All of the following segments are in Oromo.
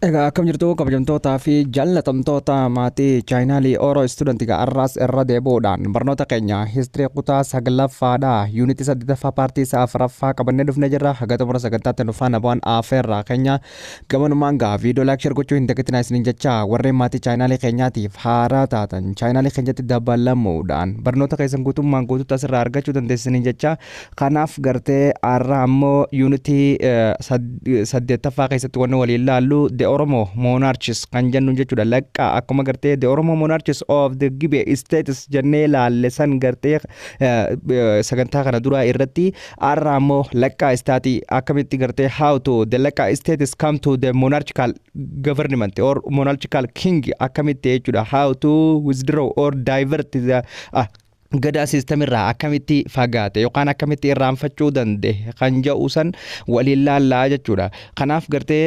Egaa akkam jirtu, kabajamtootaa fi jaallatamtoota maatii chaanaalii Oro Student? Har'aas irra deebi'uudhaan barnoota keenya history kutaa saglaffaadha. Unitii saddeetaffaa, partii isaa afuraffaa qabannee dhufnee jirra. Haga xumura sagantaatti nu faana bu'aan afeerraa keenya. Gamanumaan gaa viidiyoo like, share gochuu hin dagatinaa isiniin jecha, warreen maatii chaanaalii keenyaatiif haaraa taatan chaanaalii keenyatti dabalamuudhaan barnoota keessan guutummaan guutuutti asirraa argachuu dandeessiniin jecha. Kanaaf gartee har'a ammoo unitii saddeettaffaa keessatti wanni waliin laallu The Oromo Monarchs kan jennu jechuudha. Lakka akkuma gartee The Oromo Monarchs of the Gibe States jennee laalle san gartee sagantaa kana duraa irratti, har'a ammoo Lakkaa Stateii akkamitti gartee how to the Lakkaa States come to the monarchical government or monarchical king akkamitti jechuudha. How to withdraw or divert the Gadaa system irraa akkamitti fagaate yookaan akkamitti irraanfachuu danda'e kan jedhu san waliin laallaa jechuudha. Kanaaf gartee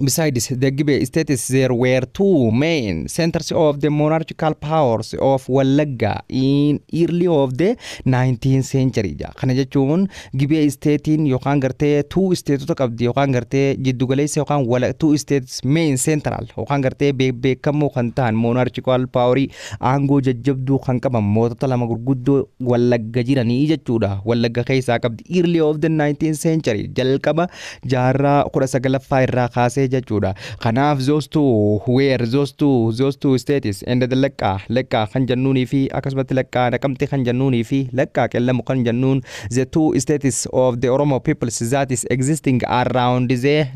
besides the Gibe states, there were two main centers of the monarchical powers of Wallagga in early of the 19th century. Kana jechuun Gibe stateiin yookaan gartee two stateota qabdi, yookaan gartee jiddugaleessa yookaan wala two states main central yookaan gartee beekamoo kan ta'an, monarchical powerii aangoo jajjabduu kan qaban mootota lama gurguddoo Wallagga jiranii jechuudha. Wallagga keessaa qabdi early of the 19th century, jalqaba jaarraa 19ffaa irraa kaasee jechuudha. Kanaaf those two were those two states and the Lakkaa kan jennuunii fi akkasumatti Lakkaa Naqamte kan jennuunii fi Lakkaa Qellamu kan jennuun, the two states of the Oromo peoples that is existing around the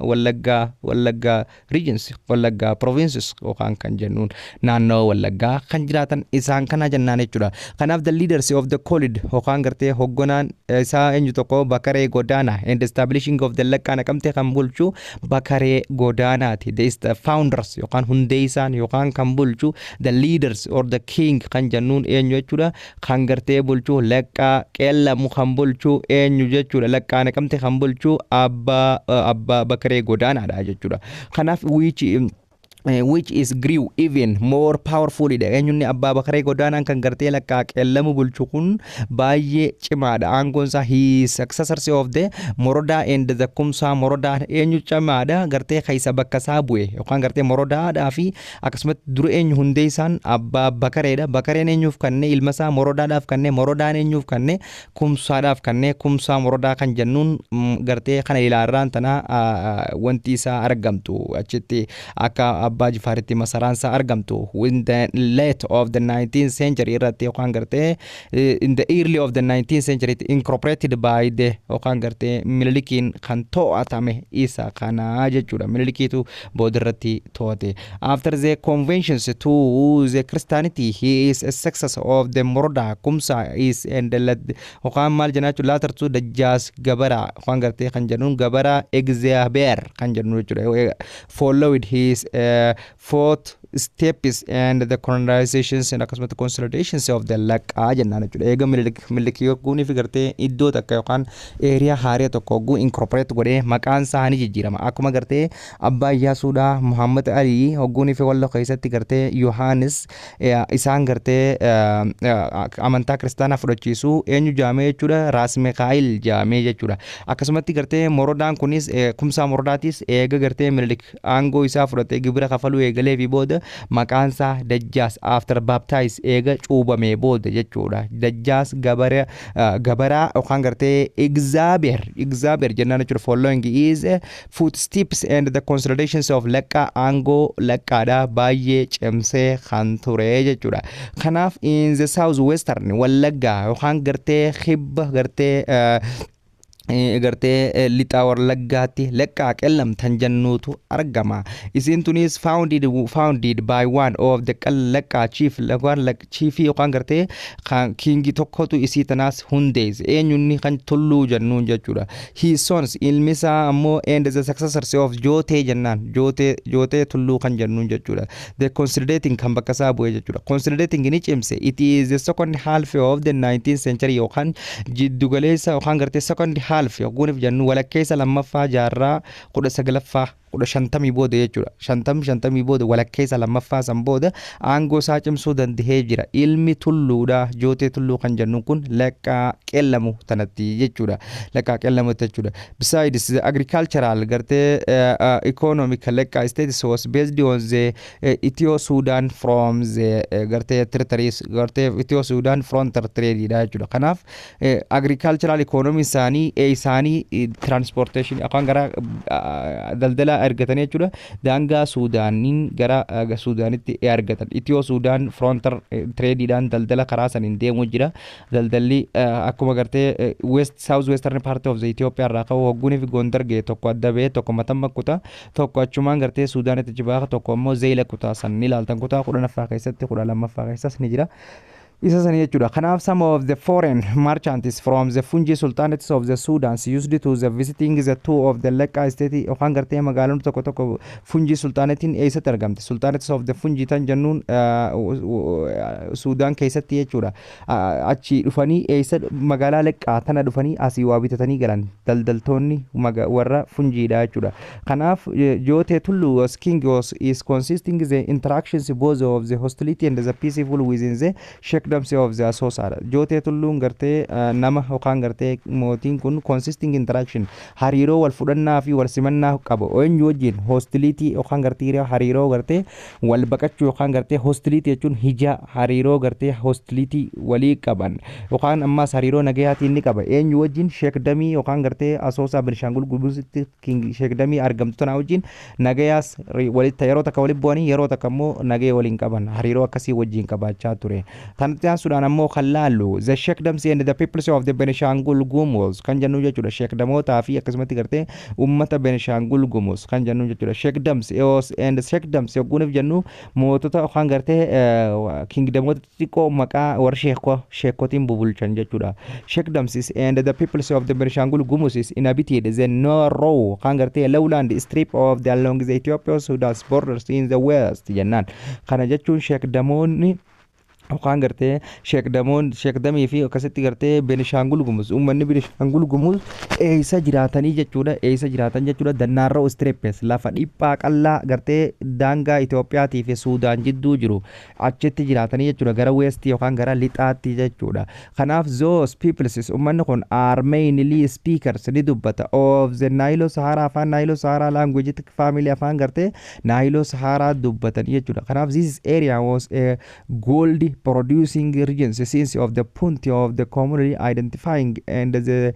Wallagga regions, Wallagga provinces yookaan kan jennuun naannoo Wallaggaa kan jiraatan isaan kana jennaan jechuudha. Kanaaf the leaders of the called yookaan gartee hogganaan isaa eenyu tokko Bakaree Godaanaa and establishing of the Lakkaa Naqamte kan bulchu Bakaree Godaanaati. The is the founders yookaan hundeessaan yookaan kan bulchu, the leaders or the king kan jennuun eenyu jechuudha. Kan gartee bulchu Laqqaa Qeellamu kan bulchu eenyu jechuudha? Laqqaa Naqamte kan bulchu abbaa Bakaree Godaanaadha jechuudha. Kanaaf which is grew even more powerful dha. Eenyunni abbaa Bakaree Godaanaan kan gartee Lakkaa Qeellamu bulchu kun baay'ee cimaadha aangoon isaa. He successors of the Morodaa and the Kumsaa Morodaa eenyu cimaadha gartee keessa bakka isaa bu'e yookaan gartee Morodaadhaa fi akkasumatti dura eenyu hundee isaan abbaa Bakareedha. Bakareen eenyuuf kenne? Ilma isaa Morodaadhaaf kenne. Morodaan eenyuuf kenne? Kumsaadhaaf kenne. Kumsaa Morodaa kan jennuun gartee kana ilaarraan tana wanti isaa argamtu achitti akka Abbaa Jifaaritti masaraan isaa argamtu in the late of the 19th century irratti yookaan gartee in the early of the 19th century incorporated by the yookaan gartee Minilikiin kan to'atame isa kana jechuudha. Minilikiitu boodarratti to'ate. After the conversions to the Christianity, he is a success of the Moroda Kumsa is and the yookaan maal jenna jechuudha, later to Dajjaas Gabara yookaan gartee kan jennuun Gabara Egzaabeer kan jennu jechuudha, followed his footsteps and the colonizations and akkasumatti consolidations of the Laqqaa jennaan jechuudha. Eega Minilik yogguunii fi gartee iddoo takka yookaan area haaraa tokko hogguu incorporate godhee maqaan isaa ni jijjiirama. Akkuma gartee abbaa Iyyaasuudhaa Muhammad Ali hogguunii fi Walloo keessatti gartee Yohaanis isaan gartee amantaa kiristaanaa fudhachiisu eenyu jaamee jechuudha? Raas Mikaa'il jaamee jechuudha. Akkasumatti gartee Morodaan kunis, Kumsaa Morodaatis eega gartee Minilik aangoo isaa fudhatee gibira kafaluu eegalee fi booda maqaan isaa Dajjaas after baptize eega cuubamee booda jechuudha. Dajjaas Gabaraa yookaan gartee Egzaabeer jennaan jechuudha. Following is footsteps and the consolidations of Laqqaa, aangoo Laqqaadha baay'ee cimsee kan ture jechuudha. Kanaaf in the south western Wallaggaa yookaan gartee kibba gartee lixa Wallaggaatti Laqqaa Qellam tan jennuutu argama. Isiin tunis founded by one of the Laqqaa chief yookaan chiefii yookaan gartee kingii tokkotu isii tanaas hundeesse. Eenyunni kan Tulluu jennuun jechuudha. His sons, ilmi isaa ammoo, and the successors of Jootee jennaan, Jootee Tulluu kan jennuun jechuudha. The consolidating kan bakka isaa bu'e jechuudha. Consolidating ni cimse. It is the second half of the 19th century yookaan jiddugaleessa yookaan gartee second half half yogguuniif jennu walakkeessa lammaffaa jaarraa 19ffaa, 150 booda jechuudha. 50 booda, walakkeessa lammaffaa san booda aangoo isaa cimsuu dandahee jira. Ilmi Tulluudha, Jootee Tulluu kan jennu kun, Leqqaa Qeellamu tanatti jechuudha. Leqqaa Qeellamu jechuudha. Besides the agricultural gartee economic, Leqqaa status was based on the Ethio Sudan from the gartee territories, gartee Ethio Sudan frontier trade dha jechuudha. Kanaaf agricultural economy isaanii transportation afaan gara daldala argatan jechuudha. Daangaa Suudaaniin gara Suudaanitti argatan. Ethio Sudan frontier tradeidhaan daldala karaa saniin deemuu jira. Daldalli akkuma gartee west south western part of the Ethiopia irraa ka'u hogguunii fi Gondar ga'e, tokko adda ba'ee, tokko Matamma kutaa, tokko achumaan gartee Suudaanitti jibaa, tokko immoo Zeeyila kutaa. San ni ilaaltan kutaa 10ffaa keessatti, 12ffaa keessas ni jira. Isa sanii jechuudha. Kanaaf some of the foreign merchants from the Fungi Sultanates of the Sudan used to the visiting the two of the Leqa state, yookaan gartee magaalonni tokko tokko Fungi Sultanatiin eessatti argamte? Sultanates of the Fungi tan jennuun Suudaan keessatti jechuudha. Achi dhufanii eessa? Magaalaa Leqqaa tana dhufanii asii waa bitatanii galan daldaltoonni warra Fungiidha jechuudha. Kanaaf Jootee Tullu was king was is consisting the interactions both of the hostility and the peaceful within the sheikdoms of the Asoosaadha. Jootee Tulluun gartee nama yookaan gartee mootiin kun consisting interaction, hariiroo wal fudhannaa fi wal simannaa qaba. Eenyu wajjin? Hostility yookaan gartee hariiroo gartee wal baqachuu yookaan gartee hostility jechuun hija hariiroo gartee hostility walii qaban yookaan ammas hariiroo nagayaatiin ni qaba. Eenyu wajjin? Sheikdomii yookaan gartee Asoosaa Benishaangul Gumuzitti sheikdomii argamtu tanaa wajjin nagayaas walitti yeroo takka walitti bu'anii, yeroo takka immoo nagaya waliin qaban, hariiroo akkasii wajjin qabaachaa ture. Kanatti aansuudhaan ammoo kan laallu the sheikdoms and the peoples of the Benishangul Gumuz kan jennu jechuudha. Sheikdomootaa fi akkasumatti gartee uummata Benishangul Gumuz kan jennu jechuudha. Sheikdoms and sheikdoms yogguuniif jennu mootota yookaan gartee kingdomoota xixiqqoo maqaa warra sheekotiin bubulchan jechuudha. Sheikdoms and the peoples of the Benishangul Gumuz is inhabited the narrow kan gartee lowland strip of the along the Ethiopia Sudan borders in the west jennaan. Kana jechuun sheikdomoonni yookaan gartee sheikdomoon sheikdomii fi akkasitti gartee Benishaangul Gumuz, uummanni Benishaangul Gumuz eessa jiraatanii jechuudha? Eessa jiraatan jechuudha? The narrow strips, lafa dhiphaa qal'aa gartee daangaa Itoophiyaatii fi Suudaan jidduu jiru achitti jiraatanii jechuudha, gara west yookaan gara lixaatti jechuudha. Kanaaf those peoples, uummanni kun, are mainly speakers, ni dubbata, of the Nilo Sahara, afaan Nilo Sahara language family, afaan gartee Nilo Sahara dubbatanii jechuudha. Kanaaf this area was a gold producing regions since of the Punt of the community identifying and the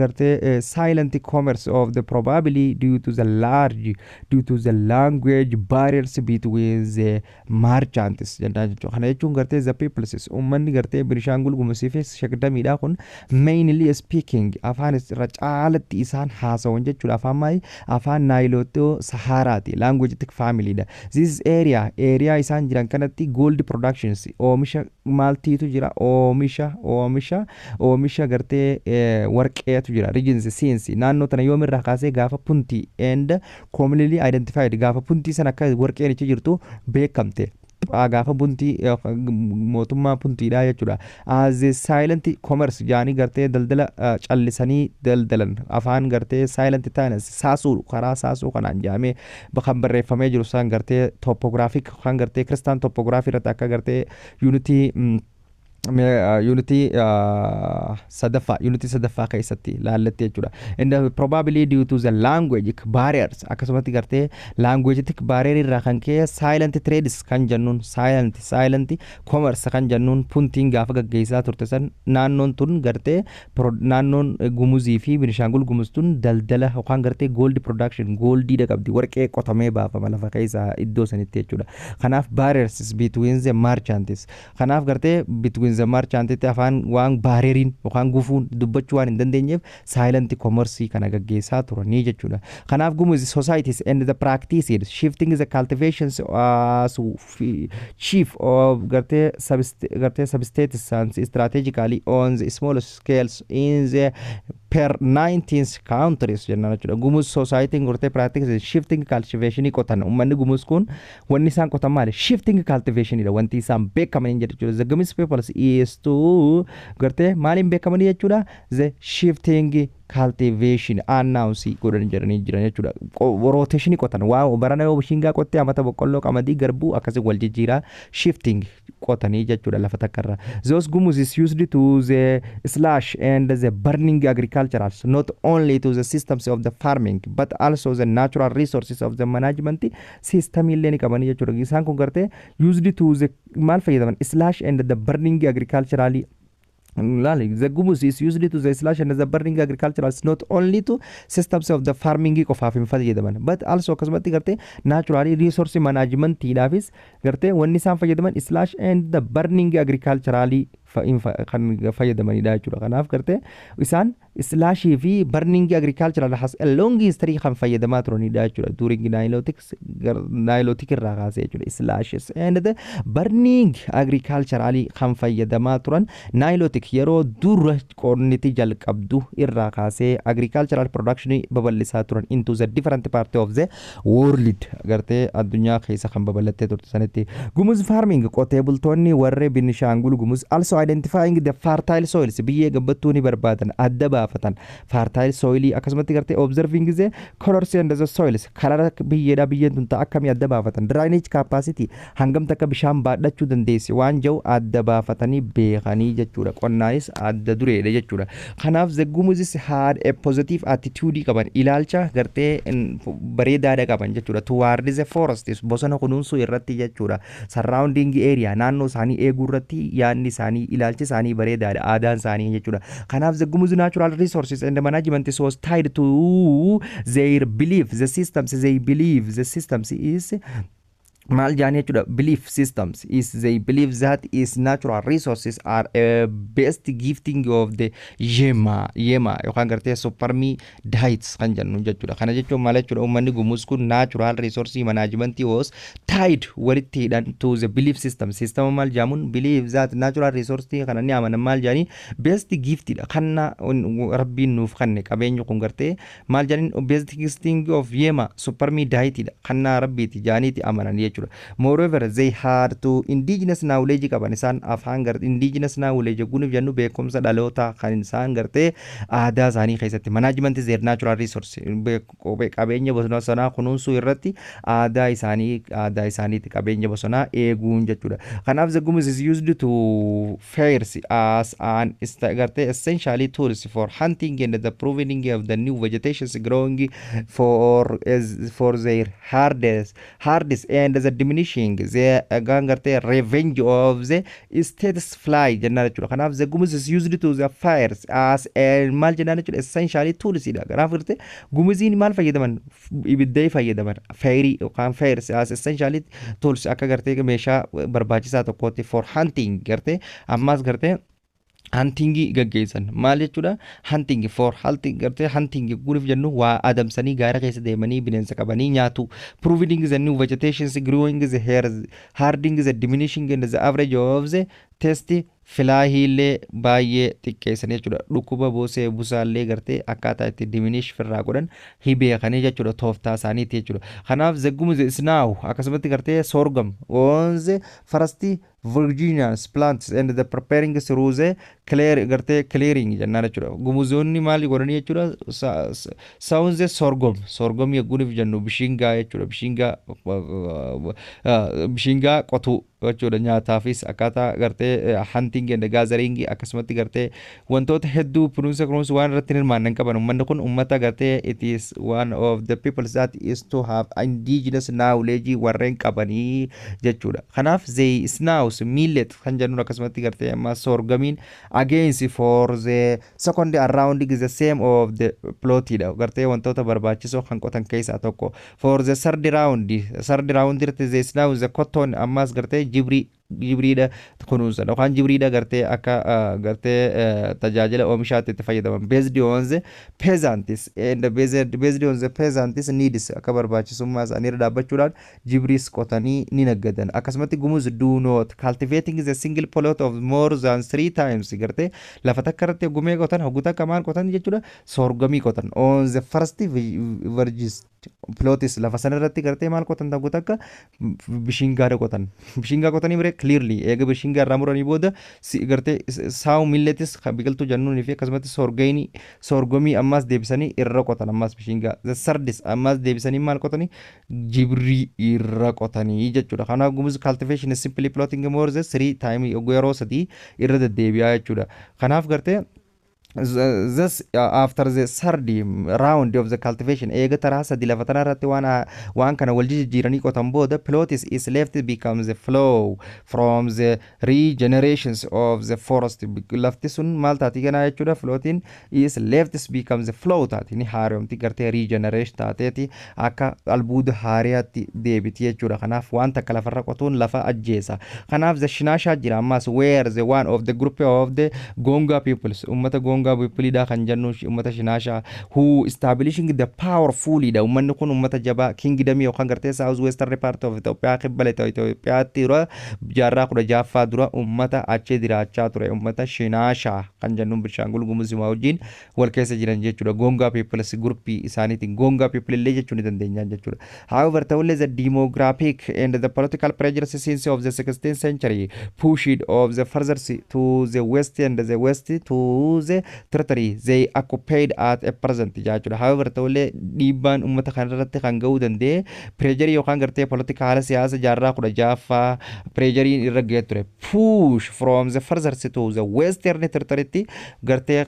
gartee silent commerce of the probably due to the large due to the language barriers between the merchants jennaan jechuudha. Kana jechuun gartee the peoples, uummanni gartee Benishaangul Gumuzii fi sheikdomiidha kun, mainly speaking, afaan irra caalatti isaan haasawan jechuudha. Afaan maali? Afaan Naayiloottoo Saharaati language family dha. This area isaan jiran kanatti gold productions, oomisha maaltiitu jira? Oomisha gartee warqeetu jira. Regions since, naannoo tana yoomirraa kaasee? Gaafa Puntii and commonly identified, gaafa Puntii sana akka warqeen ichi jirtu beekamte, gaafa Puntii, mootummaa Puntiidha jechuudha. As a silent commerce jaanii gartee daldala callisanii daldalan, afaan gartee silent ta'an saasuu, karaa saasuu kanaan jaamee kan barreeffamee jiru isaan gartee topographic kan gartee Christian topography irratti akka gartee unitii sadaffaa keessatti laalletti jechuudha. And probably due to the language barriers, akkasumatti gartee language barrier irraa kan ka'e silent trades kan jennuun, silent commerce kan jennuun, Puntiin gaafa gaggeessaa turte san naannoon tun gartee naannoon Gumuzii fi Binishaangul Gumuz tun daldala yookaan gartee gold production, goldiidha qabdi, warqee qotamee baafama lafa keessaa iddoo sanitti jechuudha. Kanaaf barriers between the merchants, kanaaf gartee between the merchant afaan waan barrieriin yookaan gufuun dubbachuu waan hin dandeenyeef silent commerce kana gaggeessaa turanii jechuudha. Kanaaf Gumuz societies and the practices shifting the cultivations as chief of gartee subsistence strategically on the small scales in the per 19th countries jennaan jechuudha. Gumuz society gartee practice shifting cultivation qotan. Uummanni Gumuz kun wanni isaan qotan maali? Shifting cultivation dha wanti isaan beekamanii jechuudha. The Gumuz people is to gartee maaliin beekamanii jechuudha? The shifting Cultivation announce godhan jedhanii jiran jechuudha. Rotation qotan. Waa barana yoo bishingaa qottee, amata boqqolloo, qamadii, garbuu akkasii wal jijjiiraa shifting qotanii jechuudha lafa takkarra. Those Gumuz is used to the slash and the burning agriculturals, not only to the systems of the farming but also the natural resources of the management system illee ni qabanii jechuudha. Isaan kun gartee used to the maal fayyadaman? Slash and the burning agriculturally. Laali, the Gumuz is used to the slash and the burning agricultural, not only to systems of the farming qofaaf hin fayyadaman, but also akkasumatti gartee naturally resource managementiidhaafis gartee wanni isaan fayyadaman slash and the burning agriculturally kan fayyadamanidha jechuudha. Kanaaf gartee isaan slashii fi burning agricultural has a long history kan fayyadamaa turanidha jechuudha. During Neolithic irraa kaasee jechuudha. Slashes and the burning agriculturally kan fayyadamaa turan Neolithic yeroo dura qonniti jalqabdu irraa kaasee agricultural production babal'isaa turan into the different part of the world, gartee addunyaa keessa kan babal'attee turte sanitti. Gumuz farming, qotee bultoonni warri Binishaangul Gumuz also identifying the fertile soils, biyyee gabbattuu ni barbaadan, adda baafatan fertile soilii. Akkasumatti gartee observing the colors and the soils, color biyyeedha, biyyeen tun ta'a akkamii adda baafatan, drainage capacity, hangam takka bishaan baadhachuu dandeessi waan jiru adda baafatanii beekanii jechuudha. Qonnaanis adda dureedha jechuudha. Kanaaf the Gumuzis had a positive attitude qaban, ilaalcha gartee bareedaadha qaban jechuudha, towards the forests, bosona kunuunsuu irratti jechuudha. Surrounding area, naannoo isaanii eeguu irratti yaadni isaanii, ilaalchi isaanii bareedaadha, aadaan isaanii jechuudha. Kanaaf the Gumuz natural resources and the management was tied to their belief the systems. They believe the systems is maal jaanii jechuudha? Belief systems is they believe that is natural resources are a best gifting of the yema yookaan gartee supreme deities kan jennu jechuudha. Kana jechuun maal jechuudha? Uummanni Gumuz kun natural resource management was tied, walitti hidhan, to the belief system. System maal jaamuun? Believe that natural resource kana ni amanan. Maal jaanii? Best giftidha, kanna rabbiin nuuf kanne. Qabeenyi kun gartee maal jaaniin? Best gifting of yema supreme deityidha, kannaa rabbiiti jaaniiti amanan jechuudha. Moreover, they had to indigenous knowledge qaban isaan. Afaan gar indigenous knowledge gunuuf jennu beekumsa dhalootaa kan isaan gartee aadaa isaanii keessatti management their natural resource, qabeenya bosonaa sanaa kunuunsuu irratti aadaa isaanii, aadaa isaaniitti qabeenya bosonaa eeguun jechuudha. Kanaaf the Gumuz is used to fires as an gartee essentially tools for hunting and the pruning of the new vegetations growing for their hardest and the diminishing the gartee revenge of the tsetse fly jennaan jechuudha. Kanaaf the Gumuz is used to the fires as a maal jennaan jechuudha? Essentially tools dha. Kanaaf gartee Gumuziin maal fayyadaman? Ibidda fayyadaman, fire yookaan fires as essentially tools, akka gartee meeshaa barbaachisaa tokkootti for hunting. Gartee ammaas gartee huntingii gaggeessan maal jechuudha? Hunting for hunting, gartee hunting guuniif jennu waa adamsanii gaara keessa deemanii bineensa qabanii nyaatu. Pruning the new vegetations growing, the hair herding, the diminishing and the average of the tsetse flyillee baay'ee xiqqeessan jechuudha. Dhukkuba boosee busaallee gartee akkaataa itti diminish firraa godhan hibeekanii jechuudha, tooftaa isaaniiti jechuudha. Kanaaf the Gumuz is now akkasumatti gartee sorghum on the first virginians plants and the preparing through the clear, gartee clearing jennaan jechuudha. Gumuzoonni maal godhanii jechuudha? Sown the sorghum. Sorghum yegguuniif jennu bishingaa jechuudha. Bishingaa qotuu jechuudha. Nyaataafis akkaataa gartee hunting and gathering, akkasumatti gartee wantoota hedduu kunuunsa waan irratti hirmaannan qaban. Uummanni kun uummata gartee it is one of the people that is to have indigenous knowledge warreen qabanii jechuudha. Kanaaf they snows millet kan jennuun akkasumatti gartee amma sorghumiin against for the second round is the same of the plotidha. Gartee wantoota barbaachisoo kan qotan keessaa tokko. For the third round irratti they snows the cotton. Ammas gartee jibriidha kunuunsan yookaan jibriidha gartee akka gartee tajaajila oomishaatti itti fayyadaman, based on the peasants and based on the peasants needs, akka barbaachisummaa isaanii irra dhaabbachuudhaan jibriis qotanii ni naggadan. Akkasumatti Gumuz do not cultivating the single plot of more than three times. Gartee lafa takka irratti gumee qotan, hogguu takka maal qotan jechuudha? Sorghumii qotan. On the first virgins plotis, lafa sana irratti gartee maal qotan? Hogguu takka bishingaadha qotan. Bishingaa qotanii biree Clearly eega bishingaa irraa muranii booda gartee saw milletis biqiltuu jennuunii fi akkasumatti sorghumii, sorghumii ammaas deebisanii irra qotan. Ammaas bishingaa, the thirdis ammaas deebisanii maal qotanii? Jibrii irra qotanii jechuudha. Kanaaf Gumuz cultivation is simply plotting more than three time, yeroo sadii irra deddeebi'aa jechuudha. Kanaaf gartee this after the third round of the cultivation, eega taraa sadi lafa tana irratti waan kana wal jijjiiranii qotan booda, plots is left becomes the fallow from the regenerations of the forest. Lafti sun maal taati ganaa jechuudha? Plotiin is left becomes the fallow taati, ni haaromti, gartee regeneration taateeti akka albuuda haariyaatti deebiti jechuudha. Kanaaf waan takka lafarra qotuun lafa ajjeesa. Kanaaf the Shinaashaa jira ammas, where the one of the group of the Gonga peoples, ummata Gonga peopleidha kan jennu, ummata Shinaashaa who establishing the powerfulidha. Ummanni kun ummata jabaa kingdom yookaan gartee south western part of Itoophiyaa, kibba lixa Itoophiyaatti dura jaarraa 16ffaa dura ummata achi jiraachaa ture. Ummata Shinaashaa kan jennuun Bishaangul Gumuz wajjin wal keessa jiran jechuudha. Gonga peoples groupii isaaniitiin Gonga people illee jechuu ni dandeenya jechuudha. However, ta'ullee the demographic and the political pressures since of the 16th century pushed of the further to the west and the west to the territory they occupied at a present jechuudha. However, ta'ullee dhiibbaan uummata kanarratti kan ga'uu danda'e pressureii yookaan gartee political siyaasa jaarraa 16ffaa pressureiin irra ga'ee ture. Push from the further to the western territory, gartee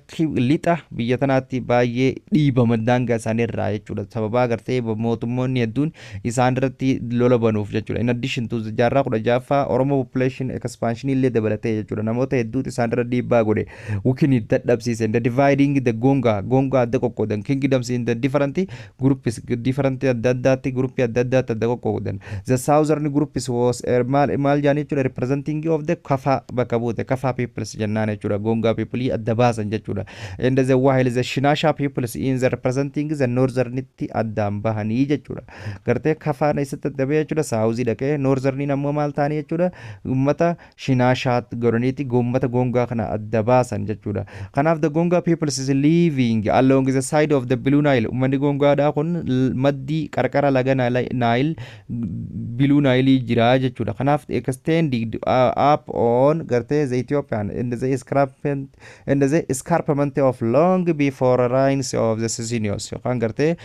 lixa biyya tanaatti baay'ee dhiibama daangaa isaanii irraa jechuudha. Sababaa gartee mootummoonni hedduun isaan irratti lola banuuf jechuudha. In addition to jaarraa 16ffaa Oromo population expansion illee dabalatee jechuudha. Namoota hedduutu isaan irra dhiibbaa godhe. Wukini dadhabsiise. The dividing the Gonga, Gonga adda qoqqoodan, kingdoms in the different groups, different adda addaatti, groupii adda addaatti adda qoqqoodan. The southern groups was maal maal jedhanii jechuudha? Representing of the Kafa bakka buute, Kafa peoples jennaan jechuudha. Gonga people adda baasan jechuudha. And the while the Shinasha peoples in the representing the northernitti addaan bahanii jechuudha. Gartee Kafaan eessatti adda bahee jechuudha? Southii dhaqee. Northerniin ammoo maal ta'anii jechuudha? Uummata Shinaashaa godhaniiti uummata Gongaa kana adda baasan jechuudha. Kanaaf the Gonga peoples is living along the side of the Blue Nile. Uummanni Gongaadhaa kun maddii qarqara laga Nile, Blue Nile jira jechuudha. Kanaaf extending up on gartee the Ethiopian and the escarpment of long before reigns of the Sisinios yookaan gartee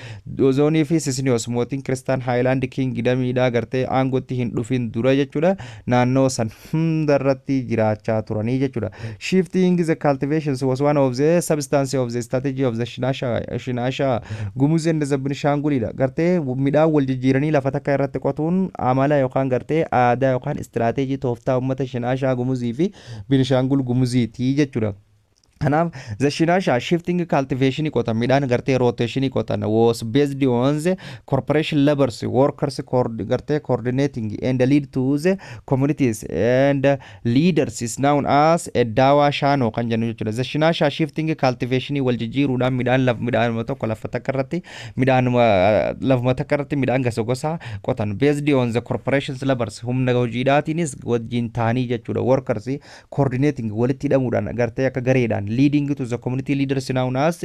zoonii fi Sisinios mootiin Christian Highland Kingdomiidha gartee aangootti hin dhufin dura jechuudha, naannoo san hundarratti jiraachaa turanii jechuudha. Shifting the cultivations was one of the substance of the strategy of the Shinasha Gumuz and the Benishangulidha. Gartee midhaan wal jijjiiranii lafa takka irratti qotuun amala yookaan gartee aadaa yookaan istirateejii tooftaa uummata Shinashaa Gumuzii fi Benishangul Gumuziiti jechuudha. Kanaaf the Shinasha shifting cultivation qotan, midhaan gartee rotation qotan, was based on the corporation labors workers gartee coordinating and lead to the communities and leaders is known as a Dawa Shano kan jennu jechuudha. The Shinasha shifting cultivation wal jijjiiruudhaan midhaan laf midhaan tokko lafa takka irratti midhaan lafuma takka irratti midhaan gosa gosa qotan based on the corporations labors humna hojiidhaatiinis wajjin ta'anii jechuudha. Workers coordinating walitti hidhamuudhaan gartee akka gareedhaan leading to the community leaders known as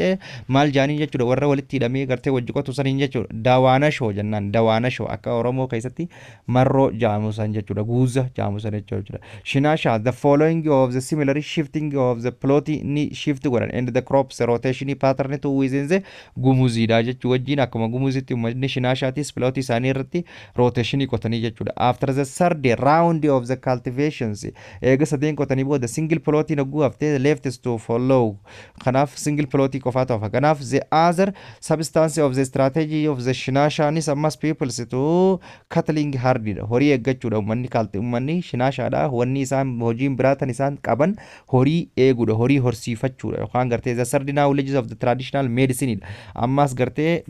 maal jaaniin jechuudha? Warra walitti hidhamee gartee wajji qotu saniin jechuudha. Dawaanashoo jennaan. Dawaanashoo akka Oromoo keessatti marroo jaamusan jechuudha, guuza jaamusan jechuudha. Shinasha the following of the similar shifting of the plot ni shift godhan and the crops rotation pattern to within the Gumuziidha jechuu wajjin akkuma Gumuzitti uummanni Shinaashaatis plot isaanii irratti rotation qotanii jechuudha. After the third round of the cultivations, eega sadeen qotanii booda, single plotiin hogguu haftee left is to follow. Kanaaf single plotii qofaatu hafa. Kanaaf the other substance of the strategy of the Shinashaanis ammas peoples to cattle herdidha, horii eeggachuudha. Uummanni kaalti uummanni Shinaashaadha wanni isaan hojiin biraatan isaan qaban horii eeguudha, horii horsiifachuudha yookaan gartee the third knowledge of the traditional medicine dha. Ammas gartee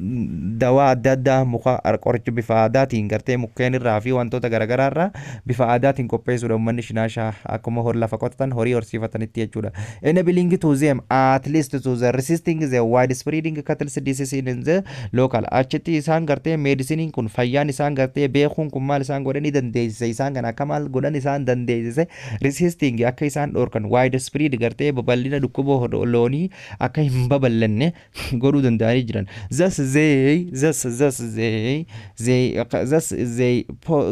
dawaa adda addaa muka qoricha bifa aadaatiin gartee mukkeen irraa fi wantoota garaagaraa irraa bifa aadaatiin qopheessuudha uummanni Shinaashaa akkuma lafa qotatan horii horsiifatanitti jechuudha. Enabling To them at least to the resisting the widespreading cattle disease in the local. Achitti isaan gartee medicine kun, fayyaan isaan gartee beekuun kun maal isaan godhan ni dandeessise? Isaan kan akka maal godhan isaan dandeessise? Resisting, akka isaan dhorkan, widespread gartee babal'ina dhukkuba loonii akka hin babal'anne godhuu danda'anii jiran. Thus they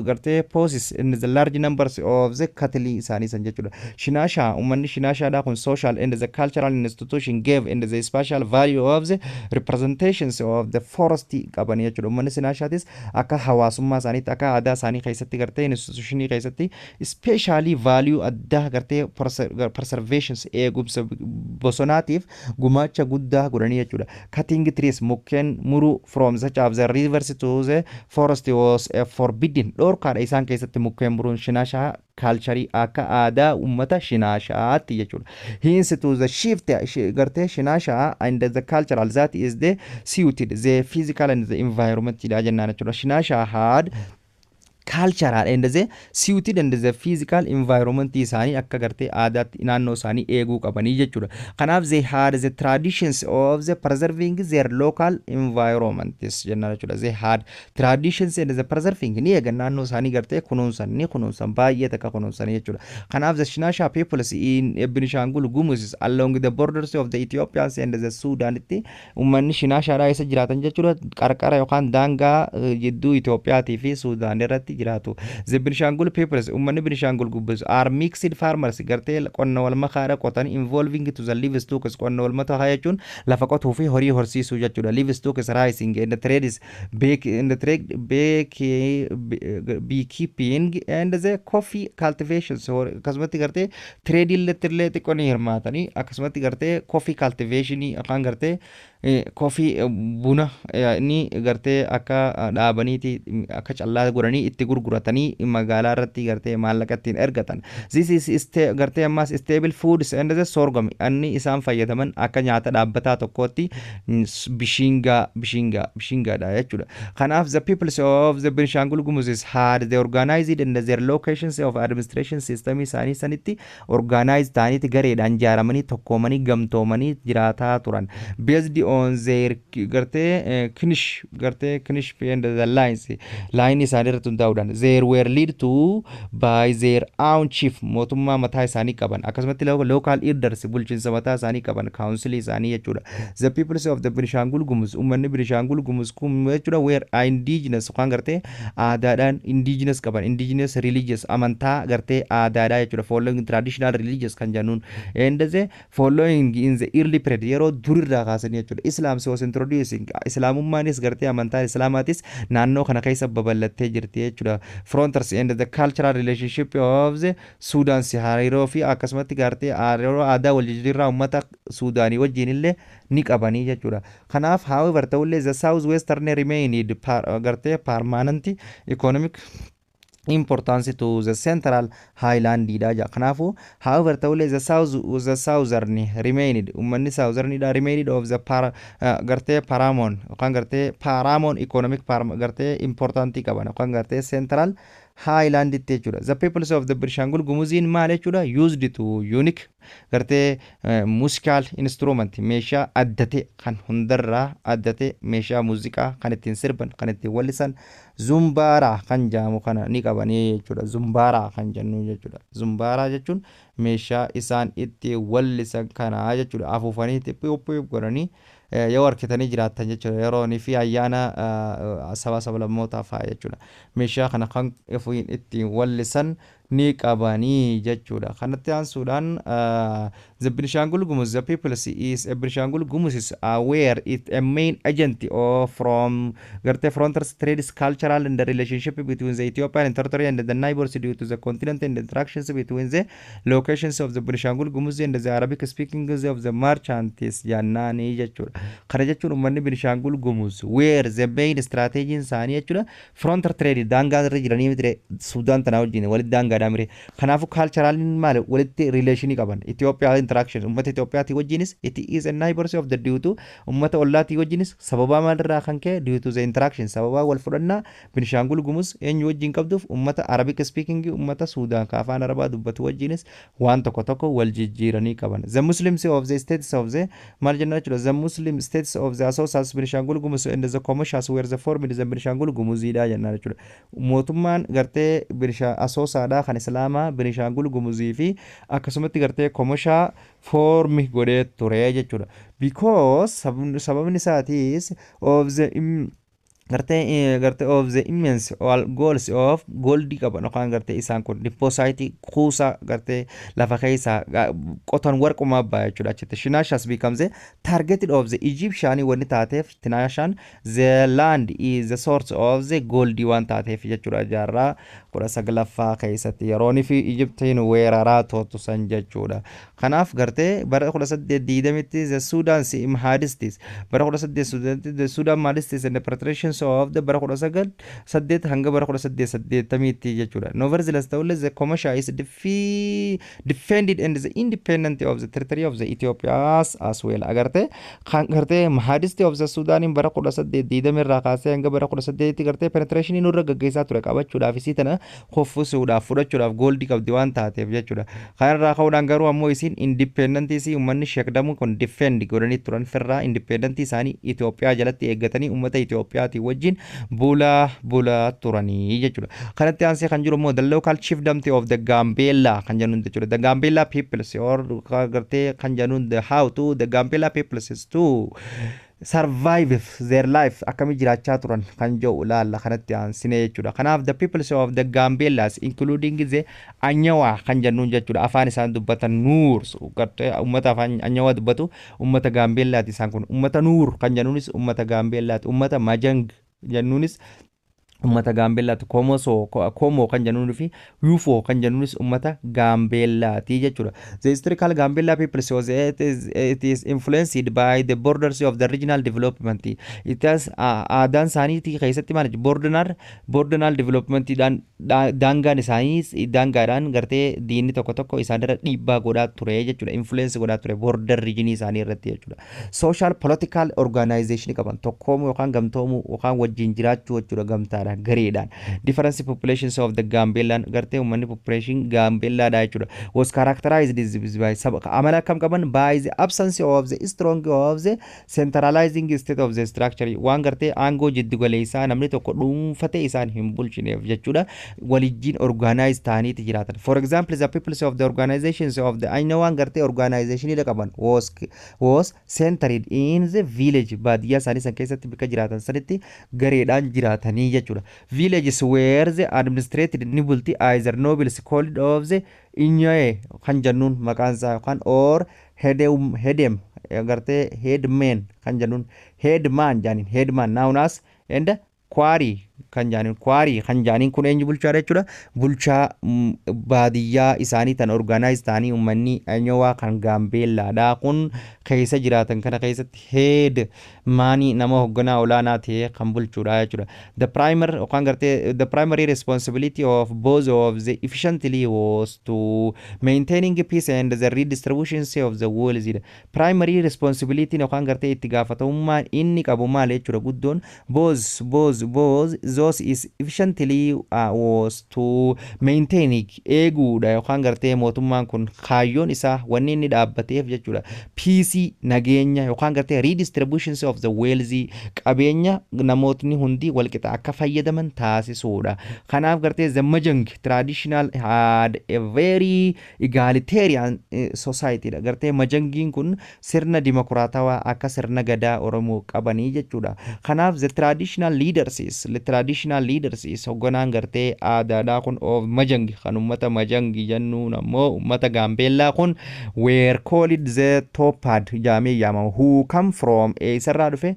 gartee possess in the large numbers of the cattle isaanii san jechuudha. Shinaashaa, uummanni Shinaashaadhaa kun social and the cultural institution gave and the special value of the representations of the forest qaban jechuudha. Uummanni Shinaashaatis akka hawaasummaa isaaniitti, akka aadaa isaanii keessatti, gartee institutionii keessatti specially value addaa gartee preservations, eegumsa bosonaatiif gumaacha guddaa godhanii jechuudha. Cutting trees, mukkeen muruu, from such of the rivers to the forest was a forbidden, dhorkaadha isaan keessatti mukkeen muruun Shinaashaa culture, akka aadaa uummata Shinaashaatti jechuudha. Hence to the shift gartee Shinaashaa and the cultural that is the suited the physical and the environment dha jennaan jechuudha. Shinaashaa had cultural and the suited and the physical environment isaanii akka gartee aadaatti naannoo isaanii eeguu qabanii jechuudha. Kanaaf they had the traditions of the preserving their local environments jennaan jechuudha. They had traditions and the preserving, ni eegan, naannoo isaanii gartee kunuunsan, ni kunuunsan, baay'ee takka kunuunsan jechuudha. Kanaaf the Shinasha peoples in Benishangul Gumuz along the borders of the Ethiopians and the Sudanitti, uummanni Shinaashaadhaa isa jiraatan jechuudha, qarqara yookaan daangaa jidduu Itoophiyaatii fi Sudaan irratti jiraatu. The Benishangul peoples, uummanni Benishangul Gumuz, are mixed farmers, gartee qonna wal makaadha qotan, involving to the livestock. Qonna wal makaa jechuun lafa qotuu fi horii horsiisuu jechuudha. Livestock is raising and the trade is bake and the trade bake beekeeping and the coffee cultivation. So akkasumatti gartee trade illee xiqqoo ni hirmaatanii, akkasumatti gartee coffee cultivation afaan gartee coffee, buna ni gartee akka dhaabaniiti akka callaa godhanii itti gurguratanii magaalaa irratti gartee maallaqa ittiin ergatan. This is gartee ammas stable foods and the sorghum inni isaan fayyadaman akka nyaata dhaabbataa tokkootti bishingaadha jechuudha. Kanaaf the peoples of the Benishangul Gumuz had the organized and their locations of administration system isaanii sanitti organized ta'aniiti gareedhaan ijaaramanii, tokkoomanii, gamtoomanii jiraataa turan. Based on their gartee kinship, gartee kinship and the lines line isaanii irratti hundaa'uudhaan, they were lead to by their own chief, mootummaa mataa isaanii qaban, akkasumatti local elders, bulchiinsa mataa isaanii qaban, council isaanii jechuudha. The peoples of the Benishangul Gumuz, uummanni Benishangul Gumuz kun jechuudha, were indigenous yookaan gartee aadaadhaan indigenous qaban, indigenous religious, amantaa gartee aadaadhaa jechuudha, following traditional religious kan jennuun and the following in the early period, yeroo durirraa kaasanii jechuudha. Islam was introducing, Islaamummaanis gartee amantaan Islaamaatis naannoo kana keessa babal'attee jirti jechuudha. Frontiers and the cultural relationship of the Sudan, hariiroo fi akkasumatti gartee hariiroo aadaa wal jijjiirraa uummata Suudaanii wajjin illee ni qabanii jechuudha. Kanaaf however, ta'ullee, the south western remained gartee permanent economic importance to the central highland dha ja. Kanaafuu however, ta'ullee, the southern remained, uummanni southern dha remained of the gartee paramount yookaan gartee paramount economic gartee importantii qaban yookaan gartee central highland itti jechuudha. The peoples of the Benishangul Gumuziin maal jechuudha? Used to unique gartee musical instrument, meeshaa addate kan hundarraa addate, meeshaa muuziqaa kan ittiin sirban, kan ittiin wallisan, zumbaaraa kan jedhamu kana ni qabanii jechuudha. Zumbaaraa kan jennu jechuudha. Zumbaaraa jechuun meeshaa isaan ittiin wallisan kana jechuudha. Afuufanii xiphii godhanii yoo harkitanii jiraattan jechuudha. Yeroonii fi ayyaana saba sablammootaa fa'a jechuudha. Meeshaa kana kan ittiin wallisan ni qabanii jechuudha. Kanatti aansuudhaan the Benishangul Gumuz, the people is a Benishangul Gumuz is aware it a main agent of from gartee frontiers trades, cultural and the relationship between the Ethiopian territory and the neighbors due to the continent and interactions between the locations of the Benishangul Gumuz and the Arabic speaking of the merchants jennaanii jechuudha. Kana jechuun uummanni Benishangul Gumuz where the main strategy isaanii jechuudha frontier trade, daangaa irra jiranii miti, Sudaan tanaa wajjin walitti daangaa. Itoophiyaadha mire. Kanaafuu culturaliin maali walitti relationii qaban. Itoophiyaa interaction uummata Itoophiyaatii wajjinis, it is a neighbors of the due to uummata ollaatii wajjinis, sababaa maalirraa kan ka'e, due to the interaction, sababaa wal fudhannaa Binishaangul Gumuz eenyu wajjin qabduuf, uummata Arabic speaking, uummata Suudaan ka afaan Arabaa dubbatu wajjinis waan tokko tokko wal jijjiiranii qaban. The Muslims of the states of the maal jenna jechuudha. The Muslim states of the Asoosas, Binishaangul Gumuz and the Komoshaas were the formed the Binishaangul Gumuziidha jennaan jechuudha. Mootummaan gartee Asoosaadhaa kan Islaamaa Binishaangul Gumuzii fi akkasumatti gartee Komoshaa form godhee ture jechuudha. Because sababni isaatiis of the gartee of the immense all goals of goldii qaban, yookaan gartee isaan kun depositii kuusaa gartee lafa keessaa qotan warqumaa abbaa jechuudha achitti. Shinaashas becomes the targeted of the Egyptian wanni taateef, Tinaashaan the land is the source of the goldii waan taateef jechuudha, jaarraa 19ffaa keessatti yeroonii fi Egyptiin weeraraa turtu san jechuudha. Kanaaf gartee bara 1820tti the Sudan Mahadistis, bara 18 the Sudan Mahadistis and the preparations of the bara 1908 hanga bara 1880tti jechuudha. Nevertheless, ta'ullee, the Komosha is defended and the independent of the territory of the Ethiopias as well. Agarte kan gartee Mahadisti of the Sudaaniin bara 1820 irraa kaasee hanga bara 18tti gartee penetrationii nurra gaggeessaa ture qabachuudhaaf, isii tana kuffisuudhaaf, fudhachuudhaaf, goldii qabdi waan taateef jechuudha. Kanarraa ka'uudhaan garuu ammoo isiin independentii isii uummanni sheekdamu kun defend godhanii turan firraa, independentii isaanii Itoophiyaa jalatti eeggatanii uummata Itoophiyaatii wajjin bulaa bulaa turanii jechuudha. Kanatti aansee kan jiru immoo the local chiefdom of the Gambella kan jennuun jechuudha. The Gambella peoples or gartee kan jennuun the how to the Gambella peoples is to survive their life, akkami jiraachaa turan kan jedhu laalla kanatti aansine jechuudha. Kanaaf the peoples of the Gambellas, including the Anyawa kan jennuun jechuudha. Afaan isaan dubbatan Nuur, gartee uummata afaan Anyawaa dubbatu uummata Gambellaati isaan kun. Uummata Nuur kan jennuunis uummata Gambellaati. Uummata Majang jennuunis uummata Gaambellaati. Komosoo, Komoo kan jennuun fi Yufoo kan jennuunis uummata Gaambellaati jechuudha. The historical Gambella people was it is influenced by the borders of the regional development. It has aadaan isaaniitii keessatti maal border development dhaan daangaan isaanii, daangaadhaan gartee diinni tokko tokko isaanirra dhiibbaa godhaa ture jechuudha. Influence godhaa ture border region isaanii irratti jechuudha. Social political organization qaban, tokkoomuu yookaan gamtoomuu yookaan wajjin jiraachuu jechuudha, gamtaadhaan, gareedhaan. Different populations of the Gambellan, gartee uummanni population Gambellaadha jechuudha. Was characterized by amala akkam qaban? By the absence of the strong of the centralizing state of the structure, waan gartee aangoo jiddu galeessaa namni tokko dhuunfatee isaan hin bulchineef jechuudha. Walijjiin organize ta'aniiti jiraatan. For example, the peoples of the organizations of the waan gartee organizationii qaban was centered in the village, baadiyyaa isaanii san keessatti bakka jiraatan sanitti gareedhaan jiraatanii jechuudha. Villages were the administrated ni bulti either nobles called of the Inyoe kan jennuun maqaan isaa, yookaan or hedem gartee headman kan jennuun, headman jaaniin, headman known as and kwari kan jaaniin. Kwari kan jaaniin kun eenyu bulchaadha jechuudha? Bulchaa baadiyyaa isaanii tan organize ta'anii uummanni Anyowaa kan Gaambeellaadha kun keessa jiraatan kana keessatti head manii, nama hoogganaa olaanaa ta'e kan bulchuudha jechuudha. The primary yookaan gartee the primary responsibility of both of the efficiently was to maintaining peace and the redistribution of the wealth. Primary responsibility yookaan gartee itti gaafatamummaan inni qabu maal jechuudha guddoon? Both those is efficiently was to maintain, eeguudha, yookaan gartee mootummaan kun kaayyoon isaa wanni inni dhaabbateef jechuudha. Peace, nageenya, yookaan gartee redistribution of the wealth, qabeenya namootni hundi walqixa akka fayyadaman taasisuudha. Kanaaf gartee the Majang traditional had a very egalitarian society dha. Gartee Majangiin kun sirna dimokiraatawaa akka sirna gadaa Oromoo qabanii jechuudha. Kanaaf the traditional leaders is hoogganaan gartee aadaadhaa kun of Majangi kan ummata Majangi jennuun ammoo ummata Gaambeellaa kun were called the Topad jaamee yaamama, who come from eessarraa dhufe,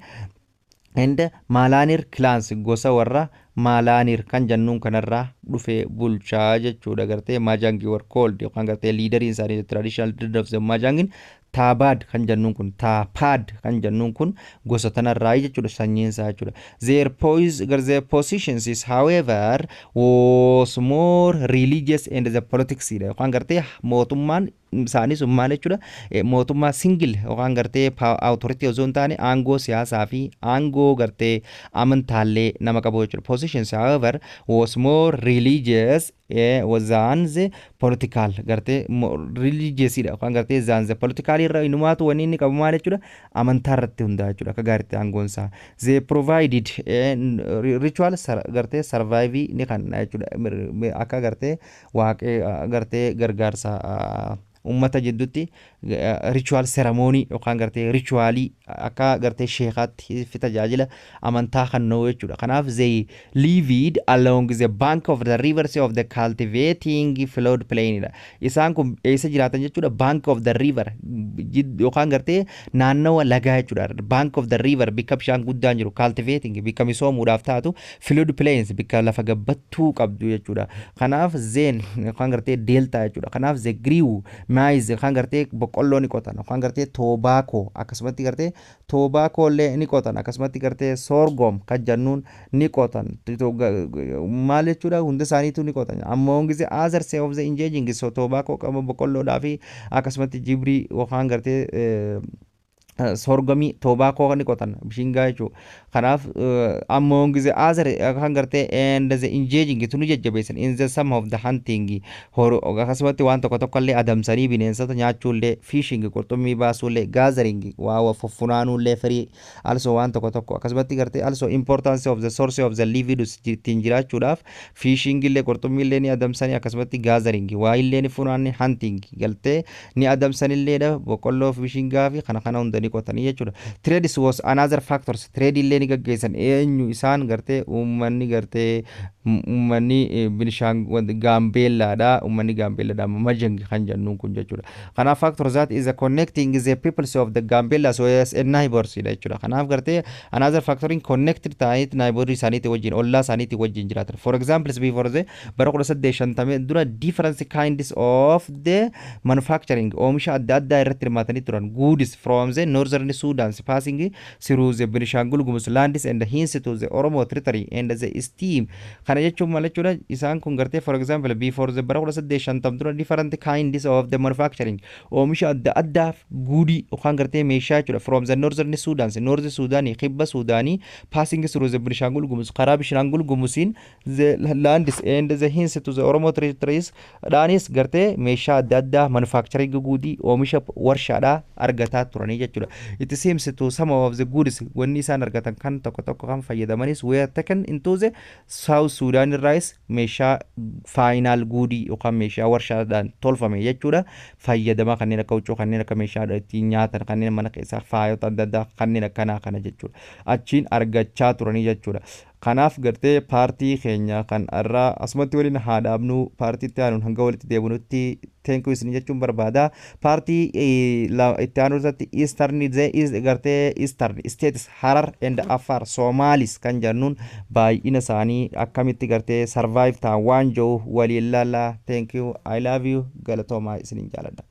and Maalanir clans, gosa warra Maalaanir kan jennuun kanarraa dhufee bulchaa jechuudha. Gartee Majangi were called yookaan gartee leaderiin isaanii, traditional leader of the Majangin, Taabaad kan jennuun kun, Taapaad kan jennuun kun gosa tanarraa jechuudha, sanyiin isaa jechuudha. Their positions is, however, was more religious and the politics dha, yookaan gartee mootummaan isaanii sun maal jechuudha? Mootummaa single yookaan gartee authority osoo hin taane, aangoo siyaasaa fi aangoo gartee amantaallee nama qabu jechuudha. Positions, however, was more religious was than the political, gartee religious dha, yookaan gartee than the political irra inumaatu wanni inni qabu maal jechuudha? Amantaa irratti hundaa jechuudha akka gaariitti aangoon isaa. They provided ritual gartee survive ni kanna jechuudha, akka gartee waaqee gartee gargaarsa ummata jidduutti ritual ceremony yookaan gartee ritualii akka gartee sheekaatti fi tajaajila amantaa kennuu jechuudha. Kanaaf they lived along the bank of the rivers of the cultivating flood plain dha. Isaan kun eessa jiraatan jechuudha? Bank of the river yookaan gartee naannawa lagaa jechuudha. Bank of the river, bikka bishaan guddaan jiru, cultivating, bikka misoomuudhaaf taatu, flood plains, bikka lafa gabbattuu qabdu jechuudha. Kanaaf then yookaan gartee delta jechuudha. Kanaaf they grew maize yookaan gartee boqqolloo ni qotan, yookaan gartee tobacco, akkasumatti gartee tobacco illee ni qotan, akkasumatti gartee sorghum kan jennuun ni qotan. Maal jechuudha? Hunda isaaniitu ni qotan. Ammoo gisee other say of the engaging so tobacco qaba, boqqolloodhaa fi akkasumatti jibrii yookaan gartee sorghumii, tobacco ni qotan, bishingaa jechuudha. Kanaaf among the other kan gartee and the engaging tunu jajjabeessan in the some of the hunting, akkasumatti waan tokko tokko illee adamsanii bineensota nyaachuullee, fishing, qurxummii baasuullee, gathering, waa fuffunaanuullee, firii also waan tokko tokko, akkasumatti gartee also importance of the source of the livelihood, ittiin jiraachuudhaaf fishing illee, qurxummii illee ni adamsanii, akkasumatti gathering, waa illee ni funaanni, hunting galtee ni adamsanilleedha, boqqolloo fi bishingaa fi kana kana hunda ni qotanii jechuudha. Trade was another factors. Trade illee ni gaggeessan. Eenyu isaan? Gartee uummanni gartee uummanni Binishaan Gaambeellaadha. Uummanni Gaambeellaadha Majang kan jennuun kun jechuudha. Kanaaf factor that is a connecting the peoples of the Gambella so as a neighbors dha jechuudha. Kanaaf gartee another factor in connected ta'anii neighbor isaaniitii wajjin, ollaa isaaniitii wajjin jiraatan. For example, before the bara 1850 dura different kinds of the manufacturing, oomisha adda addaa irratti hirmaatanii turan. Goods from the northern Sudan passing through the Benishangul Gumuz lands and hence to the Oromo territory and the esteem. Kana jechuun maal jechuudha? Isaan kun gartee for example before the bara 1850 dura different kinds of the manufacturing, oomisha adda addaaf goodii yookaan gartee meeshaa jechuudha, from the northern Sudan, north Sudan, kibba Sudaanii, passing through the Benishangul Gumuz, karaa Benishangul Gumuziin, the lands and the hence to the Oromo territories dhaanis gartee meeshaa adda addaa, manufacturing goodii, oomisha warshaadhaa argataa turanii jechuudha. It seems to some of the goods, wanni isaan argatan kan tokko tokko kan fayyadamanis, were taken into the South Sudan irraayis meeshaa final goodii yookaan meeshaa warshaadhaan tolfame jechuudha, fayyadama kanneen akka huccuu, kanneen akka meeshaa ittiin nyaatan, kanneen mana keessaa, faayota adda addaa kanneen akkanaa kana jechuudha, achiin argachaa turanii jechuudha. Kanaaf gartee partii keenya kan irraa asumatti waliin haa dhaabnu. Partii itti aanuun hanga walitti deebinutti thank you isin jechuun barbaada. Partii itti aanu irratti Eastern gartee Eastern States, Harar and Afar Somalis kan jennuun baay'ina isaanii akkamitti gartee survive ta'an waan jiru waliin laalla. Thank you, I love you, galatoomaa, isinin jaaladha.